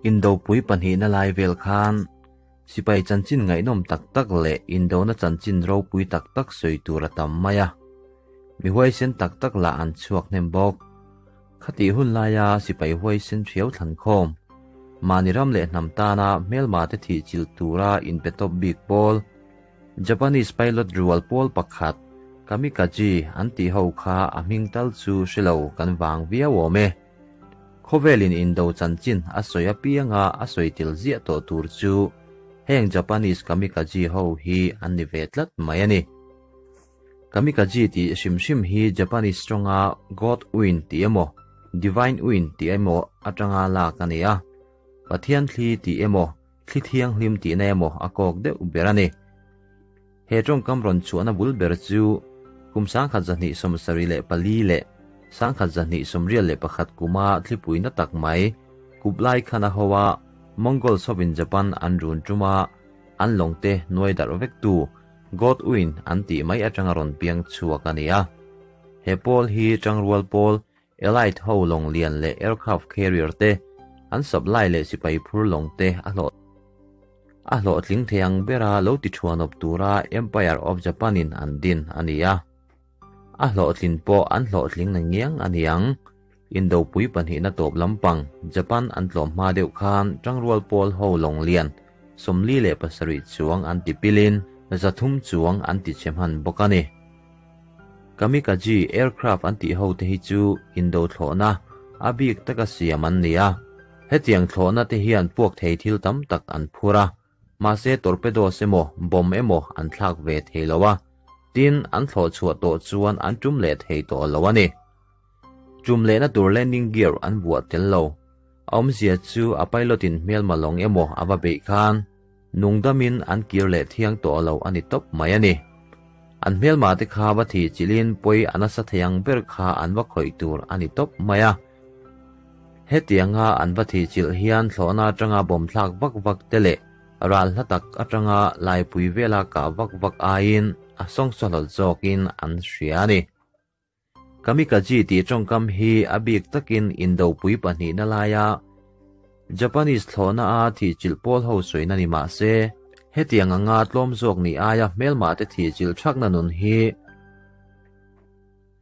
Indopui pahnihna lai vel khan sipai chanchin ngaihnawm tak tak leh indona chanchin ropui tak tak sawi tur a tam mai a. Mi huaisen tak tak lah an chhuak hnem bawk. Khatih hun laia sipai huaisen hriau thlan khawm, mahni ram leh hnam tana hmelma te thih chilh tura inpe tawp bik pawl, Japanese pilot rual pawl pakhat, Kamikaze an tih ho kha a hming tal chu hre lo kan vang viau awm e. Khawvelin indo chanchin a sawi apianga a sawi tel ziah tawh tur chu heng Japanese Kamikaze ho hi an ni ve tlat mai a ni. Kamikaze tih hrim hrim hi Japanese tawnga God Wind tih emaw, Divine Wind tih emaw atanga lak a ni a. Pathian thli tih emaw, thli thianghlim tihna emaw a kawk deuh ber a ni. He tawngkam rawn chhuahna bul ber chu kum 1274 leh 1281 kuma thlipui na tak mai Kublai Khan a ho a, Mongols hovin Japan an run tuma an lawngte nuai darh vektu Godwin an tih mai atanga rawn piang chhuak a ni a. He pawl hi tangrual pawl Allied ho lawng lian leh aircraft carrier te, an supply leh sipai phur lawng te a hlawh a hlawhtling thei ang bera lo ti thuanawp tura Empire of Japan in an din a ni a. A hlawhtlin pawh an hlawhtling na ngiang a ni ang. Indopui pahnihna tawp lampang Japan an tlawm hma deuh khan tangrual pawl ho lawng lian 47 chuang an ti pilin 300 chuang an ti che hman bawk a ni. Kamikaze aircraft an tih ho te hi chu indo thlawhna a bik taka siam an ni a. Hetiang thlawhna te hian puak thei thil tam tak an phur a, mahse torpedoes emaw bomb emaw an thlak ve thei lo a, tin an thlawh chhuah tawh chuan an tum leh thei tawh lo a ni. Tum lehna tur landing gear an vuah tel lo. A awmzia chu a pilot in hmelma lawng emaw a va beih khan nungdamin an kir leh thiang tawh lo a ni tawp mai a ni. An hmelma te kha va thih chilhin pawi a nasa thei ang ber kha an va khawih tur a ni tawp mai a. Hetianga an va thih chilh hian thlawhna atanga bawm thlak vak vak te leh ral hla tak atanga laipui vela kah vak vak aiin a sawngsawhlawt zawkin an hria a ni. Kamikaze tih tawngkam hi a bik takin indopui pahnihna laia Japanese thlawhna a thih chilh pawl ho sawina ni mah se, hetiang anga tlawm zawk ni aia hmelmah te thih chilh thakna nun hi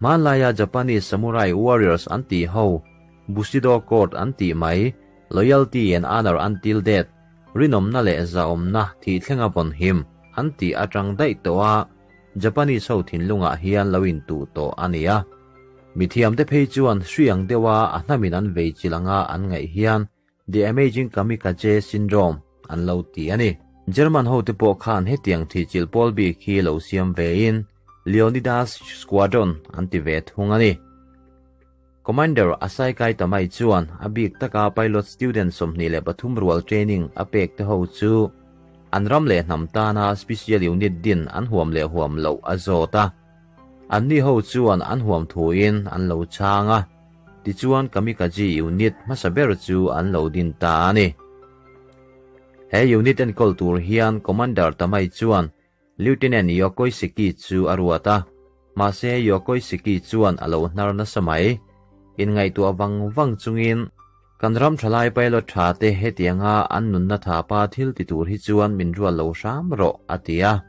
hmanlaia Japanese samurai warriors an tih ho Bushido Code an tih mai, Loyalty and Honor Until Death, rinawmna leh zahawmna thih thlenga vawn him, an tih atang daih tawh a. Japanese ho thinlungah hian lo intuh tawh a ni a. Mithiamte phei chuan hri ang deuha a hnamin an vei chilh anga an ngaih hian The Amazing Kamikaze Syndrome an lo ti a ni. German hote pawh khan hetiang thihchilh pawl bik hi lo siam vein Leonidas Squadron an ti ve thung a ni. Commander Asai Kai Tamai chuan a bik taka pilot student 23 rual training a pek te ho chu an ram leh hnam tana special unit din an huam leh huam loh a zawt a. An ni ho chuan an huam thuin an lo chang a, tichuan Kamikaze unit hmasa ber chu an lo din ta a ni. He unit enkawl tur hian Commander Tamai chuan Lieutenant Yokoi Seki chu a ruat a, mahse Yokoi Seki chuan a lo hnar nasa mai. Inngaihtuah vang vang chungin kan ram thalai pilot tha te hetianga an nunna tha pa thil ti tur hi chuan min rual lo hram rawh a ti a.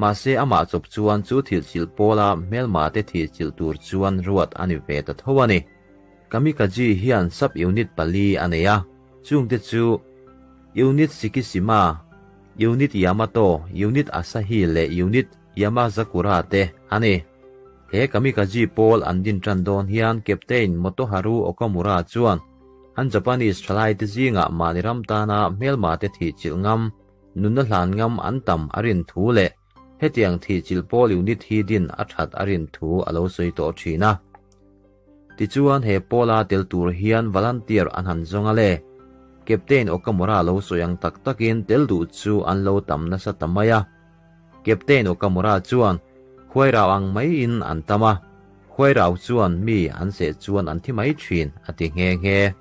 Mahse amah chawp chuan chu thil chilh pawla hmelma te thil chilh tur chuan ruat a ni ve ta tho a ni. Kamikaze hian sub unit pali a nei a, chungte chu Unit Shikishima, Unit Yamato, Unit Asahi leh Unit Yamazakura te a ni. He Kamikaze pawl an din tan dawn hian Captain Motoharu Okamura chuan an Japanese thalai te zingah mahni ram tana hmelma te thih chilh ngam, nunna hlan ngam an tam a rin thu leh hetiang thih chilh pawl unit hi din a that a rin thu a lo sawi tawh thin a. Tichuan he pawla tel tur hian volunteer an han zawng a le. Captain Okamura lo sawi ang tak takin tel duh chu an lo tam nasa ta mai a. Captain Okamura chuan khuai rau ang maiin an tam a, khuai rau chuan mi an seh chuan an thi mai thin a ti nghe nghe.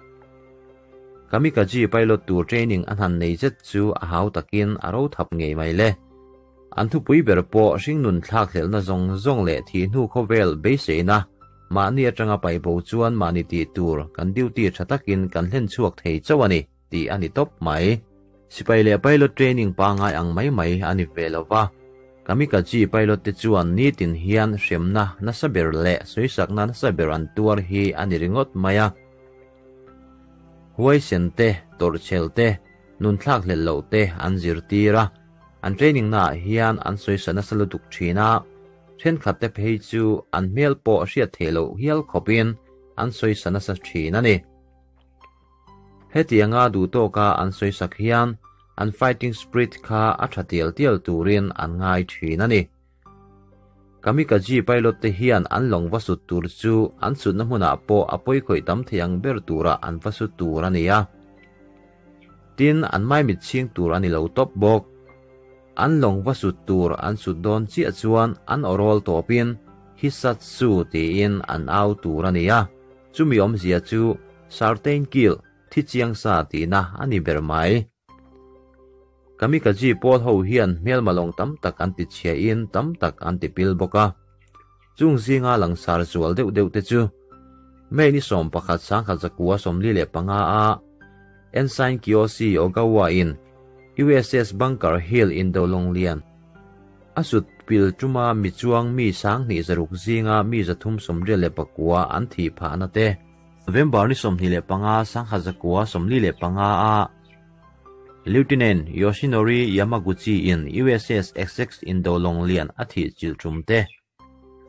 Kamikaze pilot tur training an han nei zet chu a hau takin a ro thap ngei mai le. An thupui ber pawh hringnun thlak hlelhna zawng zawng leh thih hnu khawvel beiseina mahni atanga paih bo chuan mahni tih tur kan duty tha takin kan hlen chhuak thei chauh a ni. tih a ni tawp mai. Sipai leh pilot training pangai ang mai mai a ni ve lo va, Kamikaze pilot te chuan nitin hian hremna nasa ber leh sawisakna nasa ber an tuar hi a ni ringawt mai a. Huaisen te, tawrhchhel te, nunthlak hlelh loh te an zirtir a, an training naah hian an sawisa nasa lutuk thin a, thenkhat te phei chu an hmel pawh hriat theih loh hial khawpin an sawisa nasa thin a ni. Hetianga duhtawka an sawisak hian an fighting spirit kha a tha tial tial turin an ngai thin a ni. Kamikaze pilot te hian an lawng va sut tur chu an sutna hmunah pawh a pawikhawih tam thei ang ber turah an va sut tur a ni a. Tin, an maimit chhing tur a ni lo tawp bawk. An lawng va sut tur an sut dawn chiah chuan an awrawl tawpin Hissatsu tiin an au tur a ni a. Chumi awmzia chu Certain Kill, thi chiang sa tihna a ni ber mai. Kamikaze pawl ho hian hmelma lawng tam tak an ti chhia in tam tak an ti pil bawk a. Chung zinga langsar zual deuh deuh te chu May ni 11 1945 a Ensign Kiyoshi Ogawa in USS Bunker Hill indo lawng lian a sut pil tuma mi chuang mi 2600 zinga mi 389 an thih phahna te. November ni 25 1945 a Lieutenant Yoshinori Yamaguchi in USS Essex indo lawng lian a thih chilh tum te.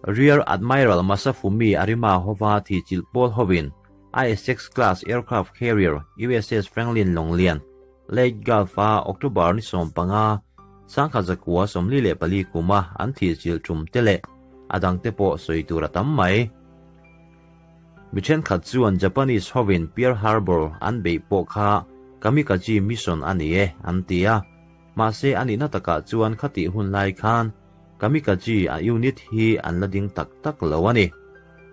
Rear Admiral Masafumi Arima hova thih chilh pawl hovin a Essex class aircraft carrier USS Franklin lawng lian Leyte Gulf a October ni 15 1944 kuma an thih chilh tum te leh a dangte pawh sawi tur a tam mai. Mi thenkhat chuan Japanese hovin Pearl Harbor an beih pawh kha Kamikaze mission a ni e an ti a, mahse a nihna takah chuan khatih hun lai khan Kamikaze a unit hi an la ding tak tak lo a ni.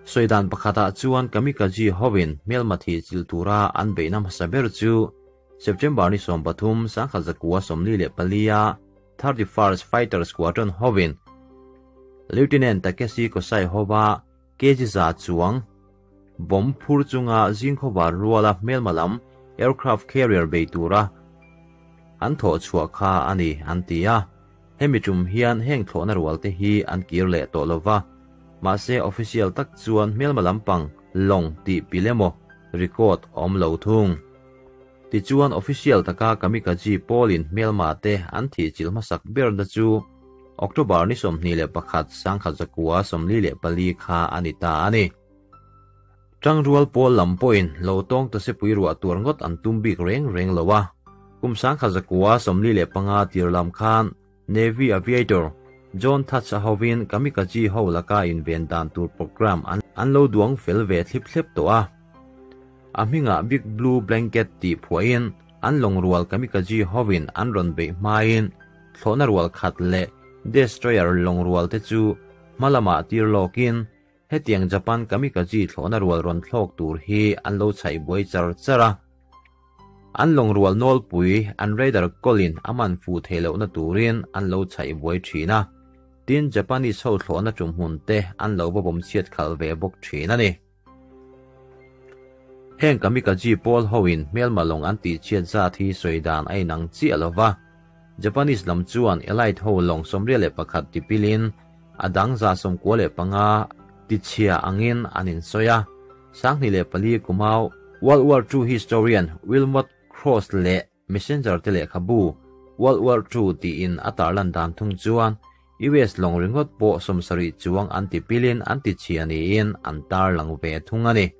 Sawi dan pakhatah chuan Kamikaze hovin hmelma thih chilh tura an beihna hmasa ber chu September ni 13, 1944 a 31st Fighter Squadron hovin Lieutenant Takeshi Kosai hova Kg za chuang bomb phur chunga zingkhawvar ruala hmelma lam aircraft carrier bei tura an thawh chhuah kha a ni an ti a. Hemi tum hian heng thlawhna rual te hi an kir leh tawh lova, mahse official tak chuan hmelma lampang lawng tih pil emaw record a awm lo thung. Tichuan official taka Kamikaze pawlin hmelma te an thih chilh hmasak berna chu October ni 21 1944 kha a ni ta a ni. Tangrual pawl lam pawhin lo tawng ta sepui ruah tur ngawt an tum bik reng reng lo a. Kum 1945 tir lam khan Navy aviator John Thatch a hovin Kamikaze ho laka inven dan tur program an lo duang fel ve thlip thlep tawh a. A hmingah Big Blue Blanket tih phuahin an lawng rual Kamikaze hovin an rawn beih hmain thlawhna rual khat leh destroyer lawng rual te chu hma lamah tir lawkin hetiang Japan Kamikaze thlawhna rual rawn thlawk tur hi an lo chhaih buai char char a. An lawng rual nawlpui an radar kawlin a man fuh theih lohna turin an lo chhaih buai thin a. Tin, Japanese ho thlawhna tumhmun te an lo va bawm chhiat khalh ve bawk thin a ni. Heng Kamikaze pawl hoin hmelma lawng an tih chhiat zat hi sawi dan a inang chiah lo va. Japanese lam chuan Allied ho lawng 91 tipilin a dang 95 tichhia angin an insawi a. 2004 kumau World War II historian Wilmot Cross leh Messenger te lehkhabu World War II tiin a tarlan dan thung chuan US lawng ringawt pawh 70 chuang an tipilin an tichhia niin an tarlang ve thung a ni.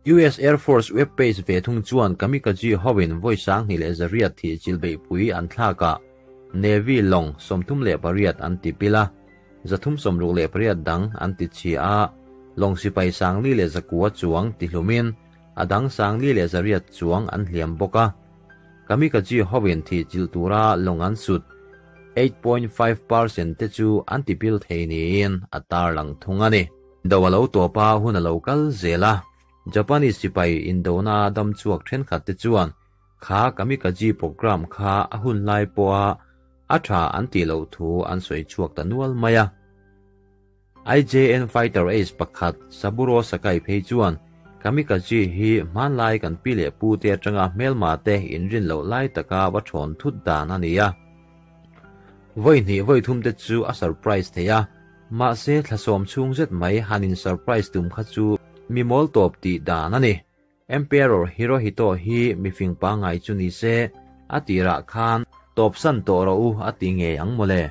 US Air Force webpage ve thung chuan Kamikaze hovin vawi 2800 thih chilh beihpui an thlakah Navy lawng 38 an tipil a, 368 dang an tichhia a, lawng sipai 4,900 chuang tihlumin a dang 4,800 chuang an hliam bawk a. Kamikaze hovin thih chilh tura lawng an sut 8.5% te chu an tipil thei niin a tarlang thung a ni. Do a lo tawp a, hun a lo kal zel a. Japanese sipai indona dam chhuak thenkhat te chuan kha Kamikaze program kha a hun lai pawha a tha an tih loh thu an sawi chhuak ta nual mai a. IJN Fighter Ace pakhat Saburo Sakai phei chuan Kamikaze hi hmanlai kan pi leh pu te atanga hmelma te inrin loh lai taka va thawn thut dan a ni a. Vawi hnih vawi thum te chu a surprise thei a, mahse thlasawm chhung zet mai han in surprise tum kha chu mi mawl tawp tih dan a ni. Emperor Hirohito hi mifing pangngai chu ni se, a tirah khan tawpsan tawh rawh u a ti ngei ang mawle.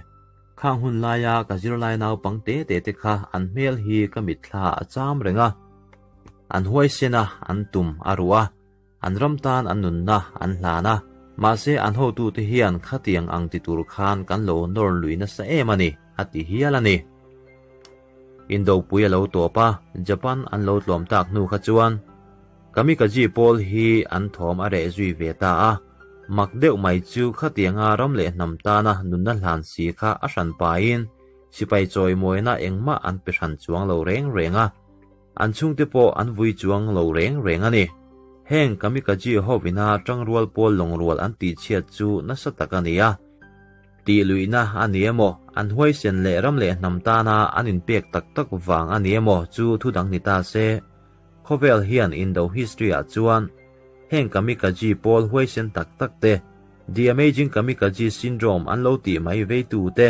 Khang hun laia ka zirlai naupang te te te kha an hmel hi ka mitthla a cham reng a. An huaisen a, an tum a ruh a, an ram tan an nunna an hlan a, mahse an hotute hian khatiang ang ti tur khan kan lo nawr lui nasa em a ni, a ti hial a ni. Indopui a lo tawp a, Japan an lo tlawm tak hnu kha chuan Kamikaze pawl hi an thawm a reh zui ve ta a, mak deuh mai chu khatianga ram leh hnam tana nunna hlan si kha a hran pahin sipai chawimawina engmah an pe hran chuang lo reng reng a, an chhungte pawh an vui chuang lo reng reng a ni. Heng Kamikaze hovina tangrual pawl lawngrual an tihchhiat chu nasa tak a ni a. Tih luihna a ni emaw, an huaisen leh ram leh hnam tana an inpek tak tak vang a ni emaw chu thu dang ni ta se. Khawvel hian Indo history-ah chuan heng Kamikaze pawl huaisen tak tak te, The Amazing Kamikaze Syndrome an lo tih mai veitu te,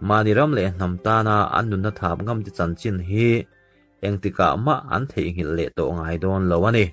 mahni ram leh hnam tana an nunna thap ngam te chanchin hi engtikah mah an theihnghilh leh tawh ngai dawn lo a ni.